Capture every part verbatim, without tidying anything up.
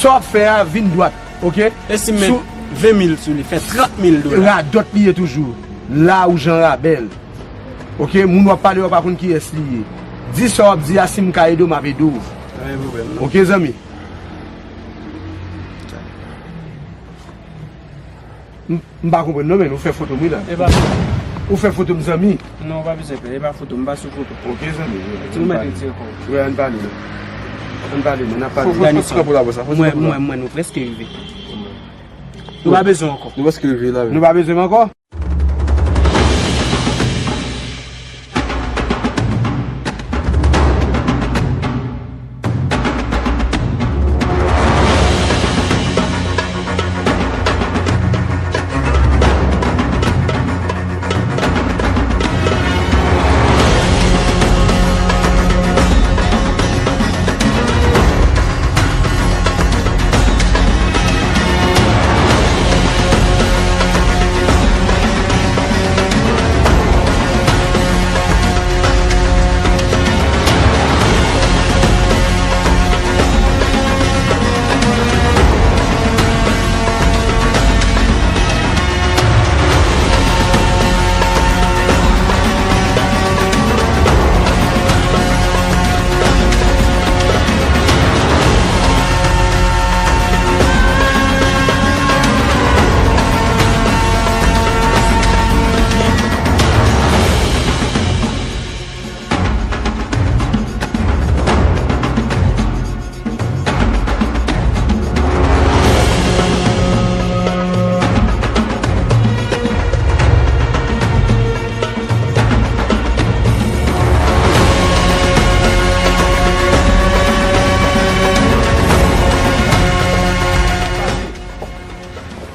Sa w ap fè a, vin dwat, oke? E si m met ven mil sou li, fè trant mil dola. Radòt li ye toujou. La ou Jan Rabèl. Oke, moun w ap pale yo pa konn kiyès li ye. Di sa w ap di a, si m ka ede w, m ap ede w. Pa gen pwoblèm, non. Oke, zanmi? M, m pa konprann non, men ou fè foto m wi la. E pa foto. Ou fè foto m, zanmi. Non, ou pa bezwen pè, e pa foto, m pa sou foto. Oke, zanmi. Ti nou mèt retire kò w. Wi, ann pale. Ann pale, men n ap pale. Fò, fò, fò, fò, fò, fò, fò, mwen, mwen, mwen, nou prèske rive. Nou pa bezwen ankò. Nou prèske rive la, wi. Nou pa bezwen m ankò?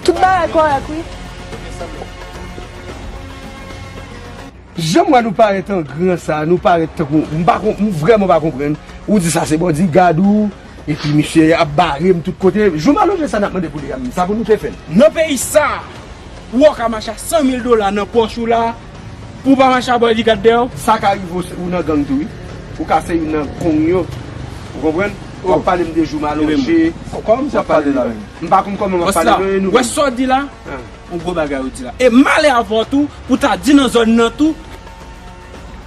Tout bagay kòrèk, wi. Jan m wè nou parèt an gran sa, nou parèt tankou, m pa kon-, m vrèman pa konprann. Ou di sa se bodyguard ou, epi misye ap bare m tout kote. Jou malonje sa n ap mande pou li a, sa pou nou te fè l. Nan peyi sa, ou ka mache a san mil dola nan pòch ou la, pou w pa mache a bodyguard dèyè w. Sa ka rive w, ou nan gang tou, wi. Ou ka se youn nan gang yo. Ou konprann? W ap pale m de jou malonje. Kòman misye ap pale la menm? M pa konn kòman m ap pale non, e nou menm. Wè sa w di la? Yon gwo bagay ou di la. E malè avè w tou, pou ta di nan zòn nan tou,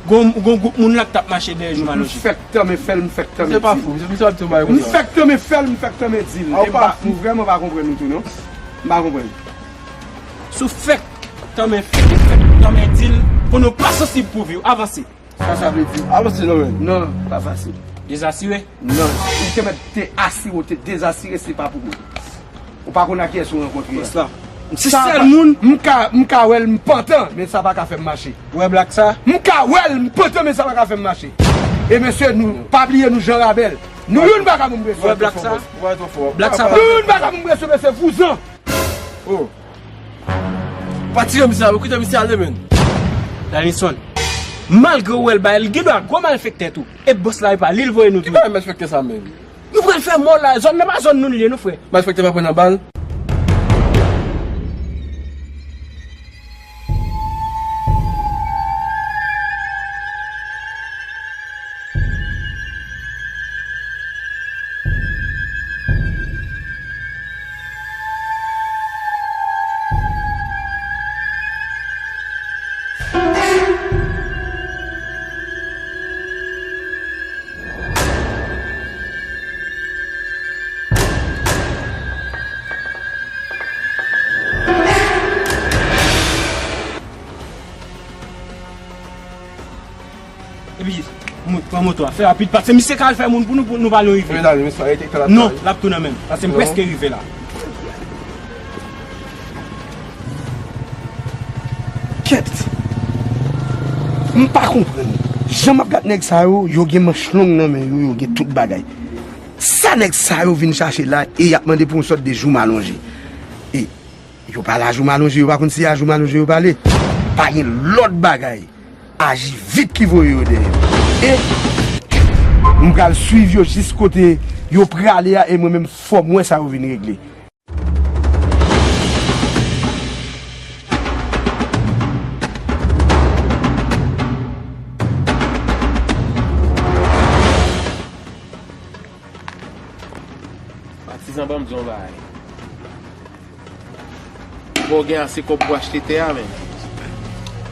gon, gon gwoup moun la k t ap mache dèyè jou malonje. M fèk tanmen fè l, m fèk tanmen di l. Se pa fou, misye ap di yon bagay konsa. M fèk tanmen fè l, m fèk tanmen di l. E m pa, m vrèman pa konprann nou tou non. M pa konprann. Si w fèk tanmen fè l, fèk tanmen di l, pou nou pa sansib pou vi w. Avanse. Sa sa vle di? Avanse non men. Non, pa fasil. Dezasire? Non. Ou te mèt te asire, ou te dezasire, se pa pou mwen. Ou pa konn ak kiyès ou rankontre a. Bòs la. M se sèl moun. M ka, m ka wè l, m pantan, men sa pa ka fè m mache. Ou wè blak sa? M ka wè l, m pantan, men sa pa ka fè m mache. E mesye, nou, pa bliye nou Jan Rabèl. Nou youn pa ka moun presyon. Ou wè blak sa? Ou wè twò fò. Blak sa pa. Nou youn pa ka moun presyon, mesye, vouzan. Oh. Pa tire misye la, kite misye ale, menn. Danilson, malgre w wè l bay, l gen dwa gwo malfektè tou. E bòs la, e pa li l voye nou tou. Ki bagay malfektè sa, menn? Nou pral fè mò la, zòn nan pa zòn nou li ye, non, frè. Malfektè pa pran nan bal. Epi, mwen pran moto a, fè rapid, paske misye ka al fè moun pou nou, pou nou pa nou rive. Men dale, mesye, arete tan la. Non, l ap tounen menm, paske m prèske rive la. Kèt! M pa konprann. Jan m ap gad nèg sa yo, yo gen manch long nan men yo, yo gen tout bagay. Sa nèg sa yo vin chache la, e y ap mande pou yon sòt de jou malonje. E yo pale a jou malonje, yo pa konn si a jou malonje yo pale. Pa gen lòt bagay. Aji vit ki voye yo dèyè. E m pral swiv yo jis kote yo prale a, e mwen menm fò m wè sa yo vin regle. Zan, ban m di w yon bagay. Bon, w gen ase kòb pou achte tè a, menm.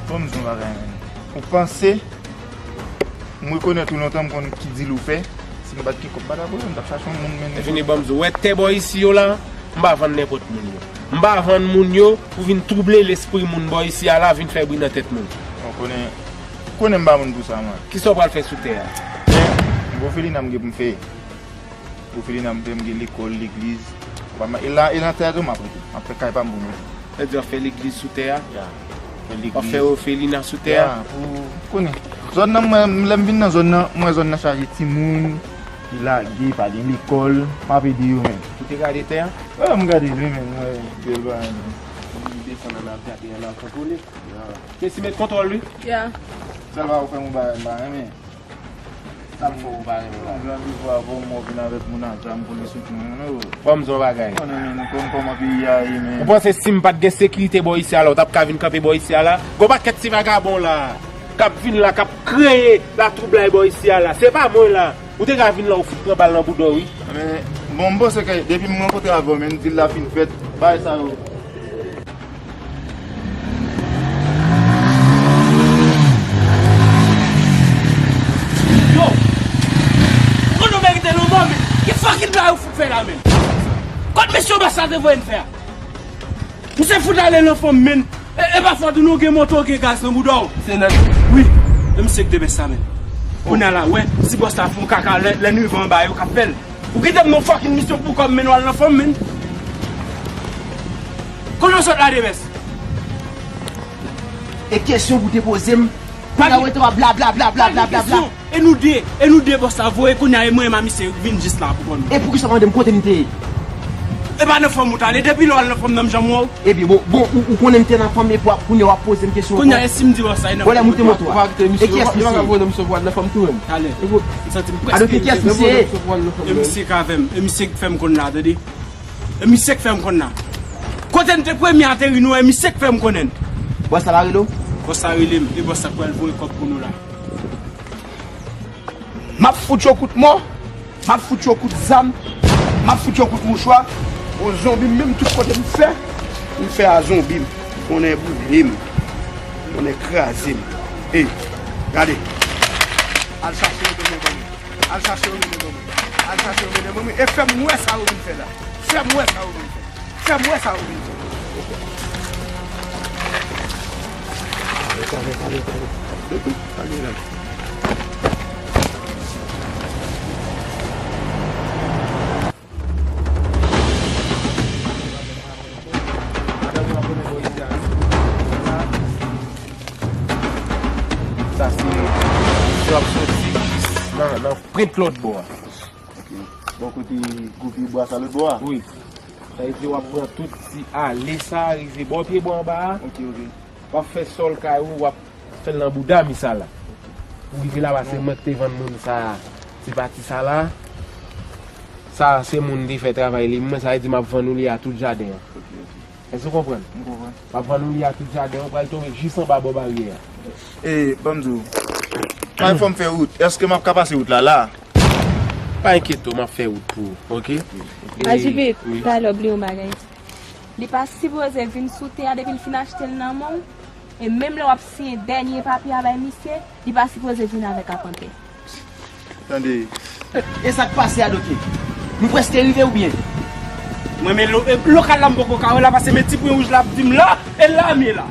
Ban m di w yon bagay, menm. Ou panse m rekonèt ou lontan, m konn ki dil ou fè? Si m pa t gen kòb, m pa t ap wè w, m t ap chache yon moun, menm. E vini ban m di w, wè tè bò isi yo la, m pa vann nenpòt moun yo. M pa vann moun yo pou vin twouble lespri moun bò isi a la, vin fè bri nan tèt moun. Bon, konnen, konnen m pa moun pou sa, mwen. Kisa w pral fè sou tè a? Men, m gon felina m gen pou m fè. Ofelina m fè, m gen lekòl, legliz. Ou pa ma-, e la, e nan tè a tou m ap rete. M ap fè kay pa m pou mwen. Sa di w ap fè legliz sou tè a? Ya. Fè legliz. W ap fè ofelina sou tè a? Ya, pou konnen. Zòn nan, mwen, lè m vin nan zòn nan, mwen zòn nan chaje timoun, ki lage, pa gen lekòl, m ap ede yo, men. Ou te gade tè a? Wi, m gade li, men, mwen, bèl bagay, men. Li desann an ap gade, an ap kontwole. Ya. Jesi met kontwòl, wi. Ya. Sèlman ou fè m yon bagay, m pa renmen. Sa m fè w pa renmen la? Jan de fwa avè w, mwen vin avèk moun a zam pou li sou mwen, non. Ban m di w yon bagay. Konnen, men, nou konn kòman peyi a ye, men. Ou panse si m pa t gen sekirite bò isi a la, ou t ap ka vin kanpe bò isi a la? Gon pakèt ti vagabon la, k ap vin la, k ap kreye latwoublay bò isi a la. Se pa mwen la. Ou te ka vin la, ou fout pran bal nan bouda w, wi. Men, bon, m panse ke depi m rankontre avè w, men, dil la fin fèt, bagay sa yo. Yo! Ou konn nou merite lanmò, men ki fucking bagay ou fout fè la, men? Kot mesye bòs la te voye n fè a? Misye fout ale nan fanm, men. E, e pa fòt ou non, gen moto, gen gaz nan bouda w. Se nèt. Wi. E misye k te bès sa, men. Kounye a la, wè, si bòs la fè yon kaka, lè, lè n rive anba, yo k ap fè l. Ou kite m nan fucking misyon pou kòb, men w al nan fanm, men. Konnen w sot la, Debès. E kesyon pou te poze m. Pa gen, kounye a w rete w ap bla, bla, bla, bla, bla, bla, bla. E nou de, e nou de bòs la voye, kounye a e mwen, e misye vin jis la pou kòb. E poukisa w mande m kote m te ye? E pa nan fanm ou t ale, depi lè w al nan fanm nan m janm wè w. Ebyen, bon, bon, ou, ou konnen m te nan fanm, epi w ap, kounye a w ap poze m kesyon ankò. Kounye a, e si m di w sa, e nan fanm ou t ale. Bon, lè moute moto a. Ou pa kite misye, e kiyès misye? Ou pa ka voye nan misye pou al nan fanm tou menm. Talè. M santi m prèske. Alò, ki kiyès misye ye? E misye k avè m, e misye k fè m konn la, tande. E misye k fè m konn la. Kote n te premye ateri nou, e misye k fè m konnen. Bòs la pa rele w? Bòs la rele m, e bòs la k pral voye kòb pou nou la. M ap fout yo kout mò, m ap fout yo kout zam, m ap fout yo kout mouchwa. Bon, zonbi m menm tout kote m fè, m fè a zonbi m. Konnen boule m, konnen kraze m. Ey, gade. Al chache yo, mennen ban mwen. Al chache yo, mennen ban mwen. Al chache yo, mennen ban mwen. E fè m wè sa yo vin fè la. Fè m wè sa yo vin fè. Fè m wè sa yo vin fè. Ale, ale, ale, ale. Ale la. Sa se, sa ap soti jis nan, nan pwent lòt bò a. Ok. Bò kote gwo pye bwa sa lòt bò a? Wi. Sa vle di w ap pran tout ti ale sa, rive bò pye bwa anba a. Ok, ok. W ap fè sòl kay ou, w ap fè l nan bouda mi sa la. Ou rive laba, se mwen ki te vann moun sa, ti pati sa la. Sa, se moun te fè travay li. Mwen, sa vle di m ap vann ou li a tout jaden an. Ok, ok. Èske w konprann? M konprann. M ap vann ou li a tout jaden an, ou pral tonbe jis anba bò baryè a. E, ban m di w, pa fò m fè wout. Èske m ap ka pase wout la, la? Pa enkyete w, m ap fè wout pou ou, ok? Ajivit, wi. Talè w bliye yon bagay. Li pa sipoze vin sou tè a depi l fin achte l nan men w. E menm lè w ap siyen dènye papye a bay misye, li pa sipoze vin avèk apantè. Tande. E sa k pase a, doktè? Nou prèske rive oubyen? Mwen, men lo-, e, lokal la, m poko ka wè la, paske men ti pwen wouj la ap di m la, e la m ye la.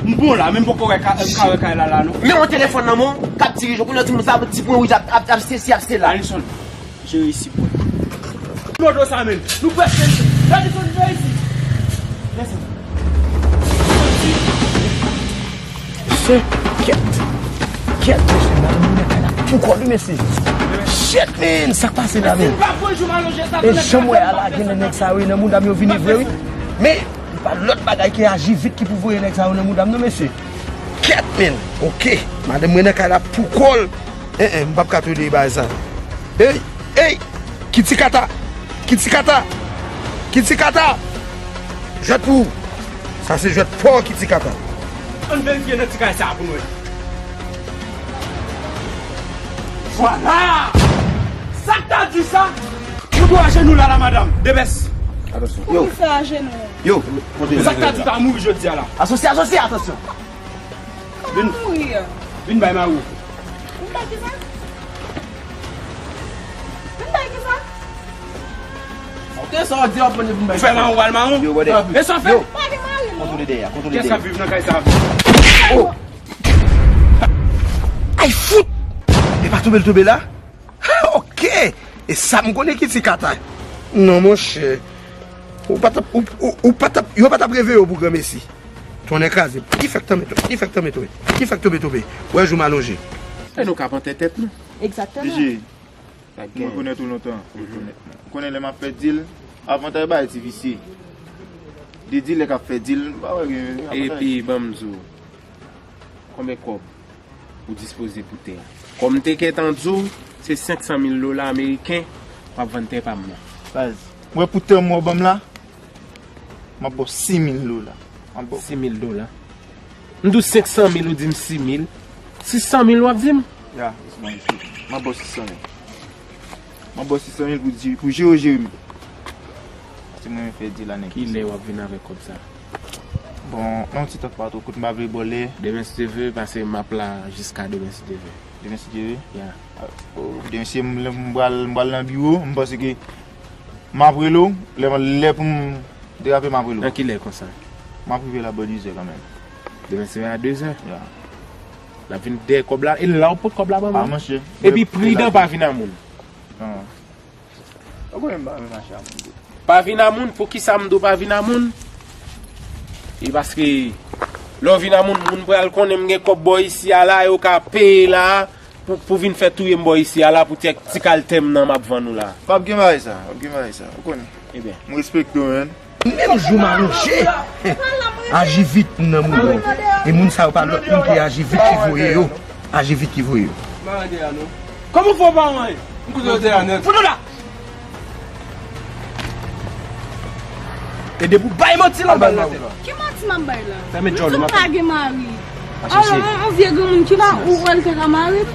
M bon la, men m poko wè ka, m ka wè kay la, la, non. Men yon telefòn nan men w, k ap dirije w, kounye a w di m sa, ti pwen wouj ap, ap, ap sesi, ap sela. Alison. Jere isi, bwè. Moto sa menm. Nou prèske rive. Radisson, jere isi. Desann. Mesye, kèt. Kèt, mesye, madanm mwen nan kay la pou kò l wi, mesye. Shit, man, sa k pase la, man? E janm wè a la gen nan nèg sa yo nan mouda m yo vini vre wi. Men, li pa lòt bagay ke aji vit ki pou voye nèg sa yo nan mouda m non, mesye. Kèt, man. Ok. Madanm mwen nan kay la pou kò l. En, en, m p ap ka tolere bagay sa. Ey, ey, Kiti Kata, Kiti Kata, Kiti Kata. Jwèt pou ou. Sa se jwèt pa w, Kiti Kata. Ann verifye nan ti kay sa a pou n wè. Vwala! Sa k ta di sa? Fout ou ajenou la, la, madanm. Debès. Atansyon. Yo. Poukisa ajenou? Yo. Zak ta di pa mouri jodi a la. Asosye, asosye, atansyon. Vin. Mouri a. Vin bay mari w. Vin bay kisa? Vin bay kisa? Ok, sa w di w ap mande pou m bay. Ou fè mawon, w al mawon. Yo, brother. E sa w fè? Yo. Pa gen mari, non. Kontwole dèyè, kontwole dèyè. Kiyès k ap viv nan kay sa a? Oh! Ay, fout! E pa tonbe l tonbe la? Ha, ok! E sa m konnen ki ti kata. Non, monchè. Ou pa t ap, ou, ou, ou pa t ap, yo pa t ap reveye w pou granmesi. Tonnè kraze. Ki fèk tanmen tonbe? Ki fèk tanmen tonbe? Ki fèk tonbe tonbe? Wè jou m alonje. E nou ka pran tèt tèt nou. Egzakteman. P J, mwen konèt ou lontan. Ou konnen lè m ap fè dil, avantaj bagay ti visye. De dilè k ap fè dil, m pa wè gen avantaj. Epi, ban m di w, konbyen kòb ou dispoze pou tè a? Kòm m te gentan di w, se senk san mil dola ameriken w ap vann tè pa m nan. Baz, mwen pou tè mwen w ban m la, m ap ba w sis mil dola. M ap ba w. Sis mil dola? M di w senk san mil, ou di m sis mil. Sis san mil w ap di m? Ya, sis san mil. M ap ba w sis san mil. M ap ba w sis san mil pou di, pou jere w jere m. Paske mwen menm fè dil la nèg. Kilè w ap vin avèk kòb sa? Bon, nan yon ti tan pa twò kout, m pa vle ba w lè. Demen si Dye vle, paske m ap la jiska demen si Dye vle. Demen si Dye vle? Ya. Ah, oh, demen si m, m pral, m pral nan biwo, m panse ke m ap rele w, lè, lè pou m derape, m ap rele w. Nan kilè konsa? M ap rive la bò dizè kanmenm. Demen si Dye vle a dezè? Ya. L ap vin dèyè kòb la, e la w pot kòb la ban mwen? Ah, monchè. Epi pridan, pa vin a moun. Non. Ou konnen m pa renmen mache a moun tou. Pa vin a moun, poukisa m di w pa vin a moun? E paske lè w vin a moun, moun pral konnen m gen kòb bò isi a la, yo ka peye la pou, pou vin fè touye m bò isi a la pou ti, ti kal tè m nan m ap vann ou la. P ap gen bagay sa, p ap gen bagay sa, ou konnen. Ebyen. M respekte w, menn. Menm jou m alonje, aji vit moun nan mouri. E moun sa yo pa lòt moun ke aji vit ki voye yo. Aji vit ki voye yo. Kòman fè w pa anyen? M koute w te a nèt. Fout ou la! E depi w bay manti la, w bay manti. Ki manti m ap bay la? Fèmen djòl ou, m ap pa gen mari. Alò, on, on vye granmoun ki la, ou wè l te ka mari m?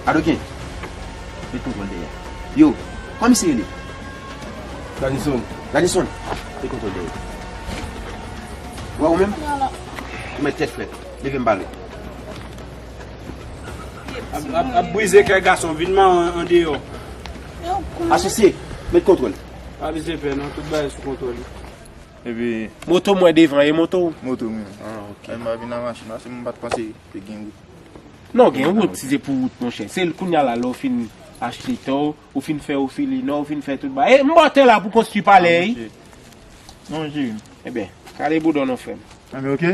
Adoken, met kontwòl dèyè. Yo, kòman misye rele? Danison. Danison, met kontwòl dèyè. Wè ou menm? Ou mèt tèt frèt. Leve m pale. Ap, ap, ap brize kè gason, vin mawon andeyò. Asosye, met kontwòl. Pa bezwen pè non, tout bagay sou kontwòl. Epi moto m wè devan, e moto w? Moto m wi. Ah, ok. Mwen pa vin nan machin, paske m pa t panse te gen wout. Non, gen wout, si se pou wout, monchè. Se kounye a la, lè w fin achte tè w, ou fin fè ofili, non, ou fin fè tout bagay. E m ba w tè la pou konstwi palè, wi. Non, jere m. Ebyen, kale bouda w non, frè m. Anben, ok.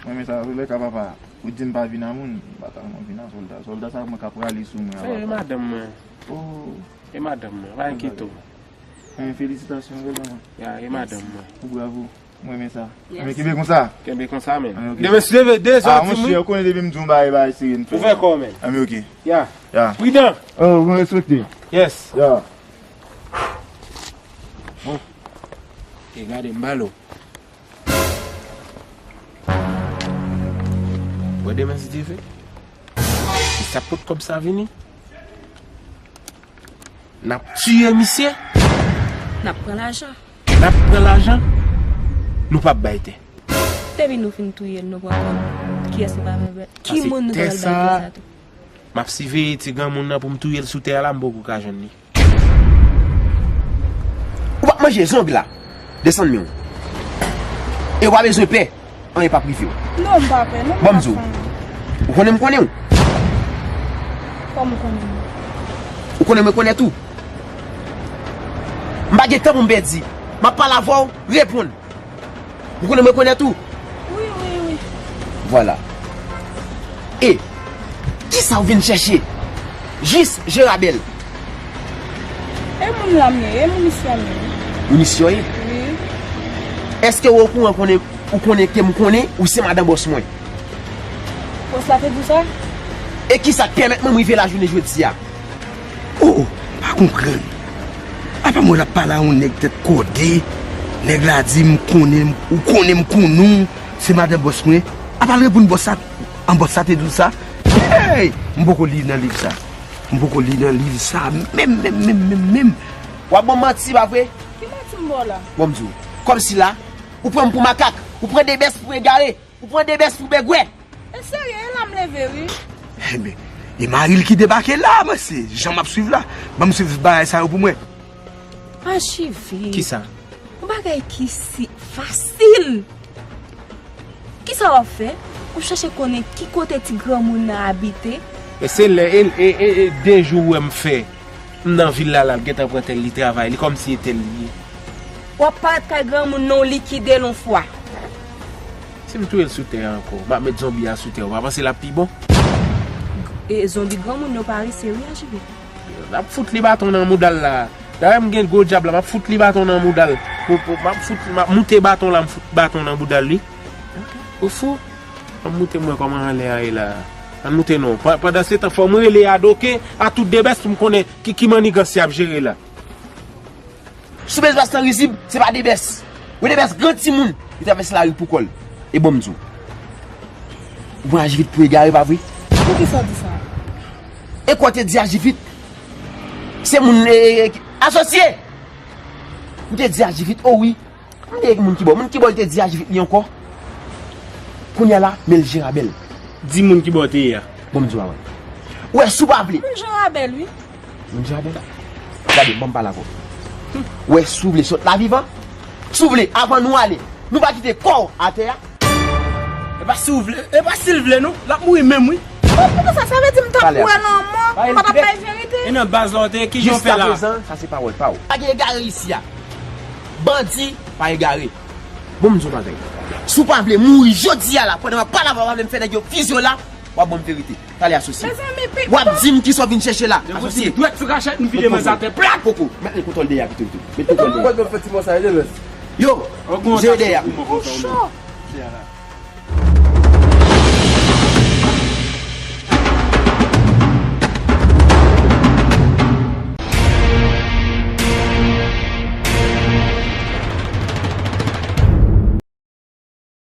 Mwen, men sa, lè ka papa, ou di m pa vin a moun, m pa ta renmen vin a sòlda. Sòlda sa, mwen ka prale sou mwen a papa. E madanm mwen. Oh. E madanm mwen, pa enkyete w. Anben, felisitasyon, sòlda mwen. Ya, e madanm mwen. Ou bravo. Mwen renmen sa. Yes. Anben, kenbe konsa. Kenbe konsa, men. Anben, ok. Demen, si Dye vle, de zè, ah, monchè, ou konnen depi m di yon bagay, bagay serye m fè. Ou fè kò, men. Anben, ok. Ya. Ya. Pridan. Oh, mwen respekte. Yes. Ya. Bon. E gade m ba l ou. Wè demen si Dye vle. Misye ap pot kòb sa vini. N ap tiye misye. N ap pran lajan. N ap pran lajan. Nou p ap bay tè. Depi nou fin touye l, nou pran kòb. Kiyès nou pral bay? Ki moun nou pral bay tè sa tou? M ap siveye ti granmoun nan pou m touye l sou tè a la, m poko ka jwenn li. Ou p ap manje zong la. Desann men w. E w pa bezwen pè. Anyen p ap rive w. Non, m pa pè, non. Ban m di w. Ou konnen m konnen w. Kòman w konnen m? Ou konnen mwen konnen tou. M pa gen tan pou m pèdi. M ap pale avè w, reponn. Ou konnen mwen konnen tou? Wi, wi, wi. Vwala. E, kisa w vin chèche? Jis Jerabèl. E moun la m ye, e moun isi a m ye. Moun isi a w ye? Wi. Èske w okouran konnen, ou konnen ke m konnen ou se madan bòs mwen? Bòs la te di w sa? E kisa k pèmèt mwen m rive la jounen jodi a? Oh, oh, pa konprann. Apa mwen l ap pale a yon nèg tèt kòde, nèg la di m konnen, ou konnen m konnen w, se madan bòs mwen. Apa l reponn bòs la, an bòs la te di w sa? Hey! M poko li nan liv sa. M poko li nan liv sa menm, menm, menm, menm, menm. W ap ban m manti, pa vre? Ki manti m ba w la? Bon, m di w, kòmsi la, ou pran m pou makak, ou pran Debès pou egare, ou pran Debès pou bègwè. E serye, e la m leve, wi. Enben, e mari l ki debake la, mwen se jan m ap swiv la. Ban m swiv bagay sa yo pou mwen. Achive. Kisa? Yon bagay ki si fasil. Kisa w ap fè? W ap chache konnen ki kote ti granmoun nan abite? E se lè, e, e, e, e de jou w wè m fè. M nan vil la, la, l gentan pran tè l, li travay, li kòmsi e tè l li ye. W ap parèt kay granmoun nan, w likide l yon fwa. Si m touye l sou tè a ankò, m ap met zonbi a sou tè, w pa panse l ap pi bon? E zonbi granmoun yo parese, wi, Achive. M ap fout li baton nan mouda l la. Dayè m gen gwo djab la, m ap fout li baton nan mouda l. Pou, pou, m ap fout, m ap moute baton la, m fout baton nan mouda l, wi. Ou fou? Ann moute m wè kòman anlè a ye la. Ann moute non. Pa-, pandansetan, fò m rele Adoken a tout Debès pou m konnen ki, ki mannigans y ap jere la. Sou bezwen san rizib, se pa Debès. Wi, Debès gran timoun, li travèse lari pou kò l. E bon, m di w. Ou pran Ajivit pou egare, pa vre? Poukisa w di sa? E kwa w te di Ajivit? Se moun, e, e, e, asosye! M te di Ajivit, o wi. M te moun ki bò, moun ki bò li te di Ajivit li ankò. Kounye a la, men l Jerabèl. Di moun ki bò w te ye a. Bon, m di w avan. Ou wè, si w pa vle. Moun Jerabèl, wi. Moun Jerabèl la. Gade, ban m pale avè w. Ou wè, si w vle sot la vivan, si w vle, avan nou ale, nou pa kite kò w atè a. E pa si w vle, e pa si l vle non, l ap mouri menm wi. Bon, poukisa sa vle di m t ap kwè lanmò, m pa t ap bay verite? E nan baz la w te ye, kijan w fè la? Jiskaprezan, sa se pawòl pa w. Pa gen egare isi a. Bandi pa egare. Bon, m di w bagay. Si w pa vle mouri jodi a la, pandan m ap pale avè w, w pa vle m fè nèg yo fizye w la, w ap ban m verite. Talè asosye. Mezanmi, pi. W ap di m kisa w vin chèche la. Asosye. Dwèt sou kachèt, m vide men atè plat. Koko, met kontwòl dèyè a pito, pito. Met kontwòl dèyè. Yo, jere dèyè a. Ou cho.